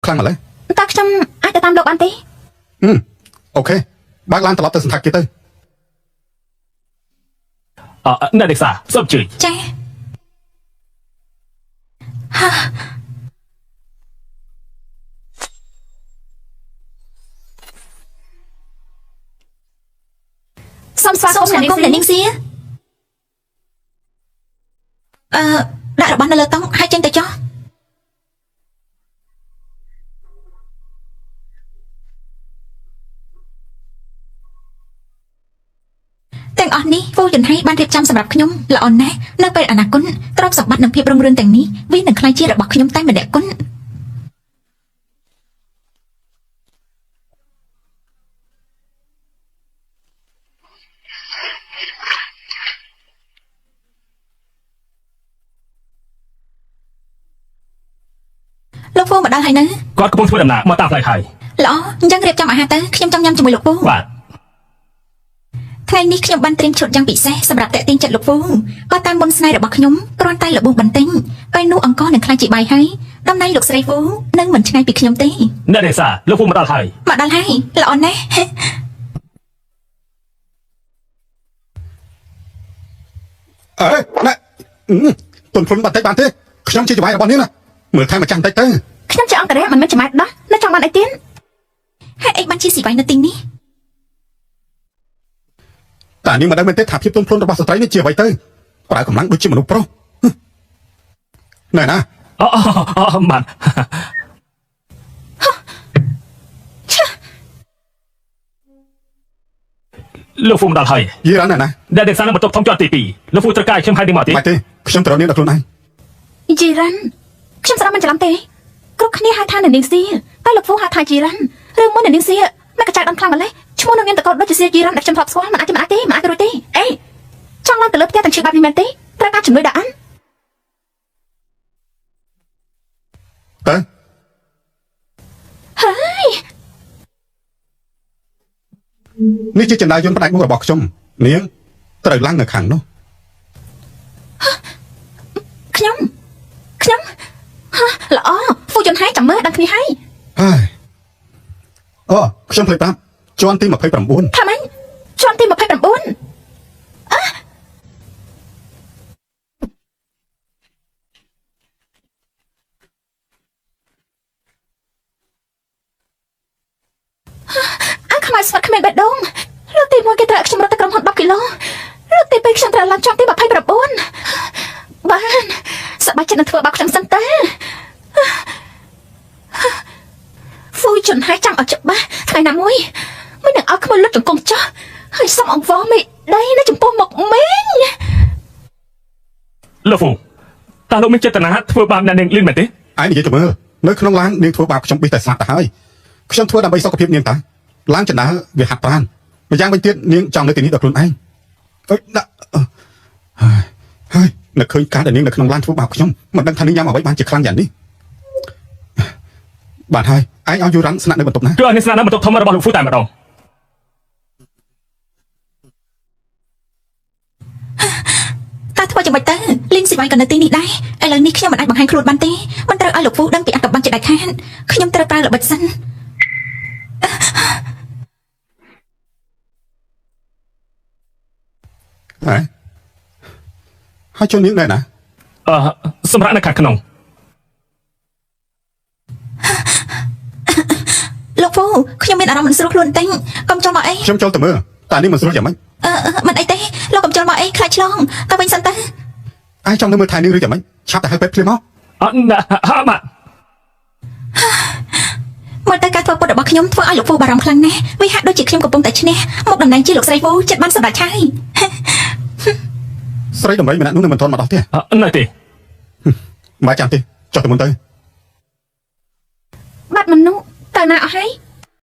ខ្លាំងម្ល៉េះ តើខ្ញុំអាចទៅតាមលោកបានទេ ហឹម OK បើកឡានត្រឡប់ទៅសណ្ឋាគារទៅ អអ្នកនាងសាសូមអញ្ជើញ ចាហាសូមស្វាគ សូម មន៍អ្នក ស្វាគមន៍អ្នក នាង នាងសៀអឺដាក់របស់នៅលើតុហើយចេញទៅចុះទាំងអស់នេះហ្វូយន្តហៃបានរៀបចំសម្រាប់ខ្ញុំល្អណាស់នៅពេលអនាគតទ្រព្យសម្បត្តិនិងភាពរុងរឿងទាំងនេះវានឹងក្លាយជារបស់ខ្ញុំតែម្នាក់គត់លោកហ្វូមកដល់ហើយនៅ គាត់កំពុងធ្វើដំណើរមកតាមផ្លូវហើយ ល្អអញ្ចឹងរៀបចំអាហារទៅខ្ញុំចង់ញ៉ាំជាមួយលោកហ្វូ បាទ ថ្ងៃនេះខ្ញុំបានត្រៀមឈុតយ៉ាងពិសេសសម្រាប់តាក់ទាញចិត្តលោកហ្វូក៏តាមមុនស្នេហ៍របស់ខ្ញុំគ្រាន់តែល្បួងបន្តិចពេលនោះអង្គនឹងក្លាយជាបាយហើយតំណែងលោកស្រីហ្វូនឹងមិនឆ្ងាយពីខ្ញុំទេ អ្នកនាងសាលោកហ្វូមកដល់ហើយ មកដល់ហើយល្អណាស់ អេណែទុនខ្លួនបន្តិចបានទេខ្ញុំជាចៅហ្វាយរបស់នាងណាមើលថែម្ចាស់បន្តិចទៅ ខ្ញុំជាអង្គរៈមិនមែនជាម៉ែដោះនៅចង់បានអីទៀត ហេតុអីបានជាស៊ីវៃនៅទីនេះ តែនាងមិនដឹងមែនទេថាភាពទុនខ្លួនរបស់ស្ត្រីនេះជាអ្វីទៅប្រើកម្លាំងដូចជាមនុស្សប្រុសណែណា អូអូបាទលោកហ្វូមកដល់ហើយ យីរ៉ានណែណា អ្នកនាងសានៅបន្ទប់ធំជាន់ទី2លោកហ្វូត្រូវការឲ្យខ្ញុំហៅនាងមកទេ មិនទេខ្ញុំត្រូវនាងដល់ខ្លួនឯង ជីរ៉ាន់ខ្ញុំស្ដាប់មិនច្រឡំទេគ្រប់គ្នាហៅថាអ្នកនាងសៀតែលោកហ្វូហៅថាជីរ៉ាន់រឿងមុនអ្នកនាងសៀមកកញ្ចៅដំខ្លាំងម្ល៉េះឈ្មោះនឹងមានតកោដូចជាសៀជីរ៉ាន់ដែលខ្ញុំធ្លាប់ស្គាល់មិនអាចទេមិនអាចទេមិនអាចរួចទេអេចង់ឡើងទៅលើផ្ទះទាំងឈឺបែបនេះមែនទេត្រូវការជំនួយដល់អាន ទៅ ហើយ នេះជាចន្ទាយន្តផ្នែកមុខរបស់ខ្ញុំនាងត្រូវឡើងនៅខាងនោះ ខ្ញុំខ្ញុំហាល្អហ្វូយន្តហៃចាំមើលដឹងគ្នាហើយ ហើយអូខ្ញុំភ្លេចប្រាប់ជាន់ទី29 ថាម៉េចជាន់ទី29អើខ្មៅស្វិតគ្មានបេះដូងលើកទី1គេត្រូវឲ្យខ្ញុំរត់ទៅក្រុមហ៊ុន10គីឡូលើកទី2ខ្ញុំត្រូវឡើងជាន់ទី29បានសប្បាយចិត្តនឹងធ្វើបាបខ្ញុំសិនតើហ្វូជុនហើយចាំឲ្យច្បាស់ថ្ងៃណាមួយមិននឹងឲ្យក្មួយលុតជង្គង់ចោះហើយសុំអង្វរមេដីនៅចំពោះមុខមីង លោកហ្វូតើលោកមានចេតនាធ្វើបាបអ្នកនាងលីនមែនទេ ឯងនិយាយទៅមើលនៅក្នុងឡាននាងធ្វើបាបខ្ញុំប៊ីតែស្លាប់ទៅហើយខ្ញុំធ្វើដើម្បីសុខភាពនាងតាឡានចន្ទាវាហាត់ប្រានម្យ៉ាងវិញទៀតនាងចង់នៅទីនេះដល់ខ្លួនឯងអើយដាក់ហើយហើយនៅឃើញការដែលនាងនៅក្នុងឡានធ្វើបាបខ្ញុំមិនដឹងថានាងញ៉ាំអ្វីបានជាខ្លាំងយ៉ាងនេះបាទហើយឯងឲ្យយូរ៉ាន់ស្នាក់នៅបន្ទប់ណា គឺឲ្យនាងស្នាក់នៅបន្ទប់ធំរបស់លោកហ្វូតែម្ដង តើធ្វើយ៉ាងម៉េចទៅលីនស៊ីវៃក៏នៅទីនេះដែរឥឡូវនេះខ្ញុំមិនអាចបង្ហាញខ្លួនបានទេមិនត្រូវឲ្យលោកហ្វូដឹងពីអត្តបាំងជាដាច់ខាតខ្ញុំត្រូវប្រើល្បិចសិន ហ៎ហើយចូលនាងដែរណា អឺសម្រាប់នៅខាងក្នុង លោកហ្វូខ្ញុំមានអារម្មណ៍មិនស្រួលខ្លួនបន្តិចកុំចូលមកអី ខ្ញុំចូលទៅមើលតើនាងមិនស្រួលយ៉ាងម៉េច អឺមិនអីទេលោកកុំចូលមកអីខ្លាចឆ្លងទៅវិញសិនទៅ ឯងចង់នៅមើលថែនាងឬយ៉ាងម៉េចឆាប់តែហៅពេទ្យភ្លាមមក អត់ណាបាទ មើលទៅការធ្វើពុតរបស់ខ្ញុំធ្វើឲ្យលោកហ្វូបារម្ភខ្លាំងណាស់វាហាក់ដូចជាខ្ញុំកំពុងតែឈ្នះមកតំណែងជាលោកស្រីហ្វូចិត្តបានសម្រេចហើយ ស្រីដំរីម្នាក់នោះនៅមិនទាន់មកដល់ទេ នៅទេ មិនបាច់ចាំទេចុះទៅមុនទៅ បាត់មនុស្សទៅណាអស់ហើយ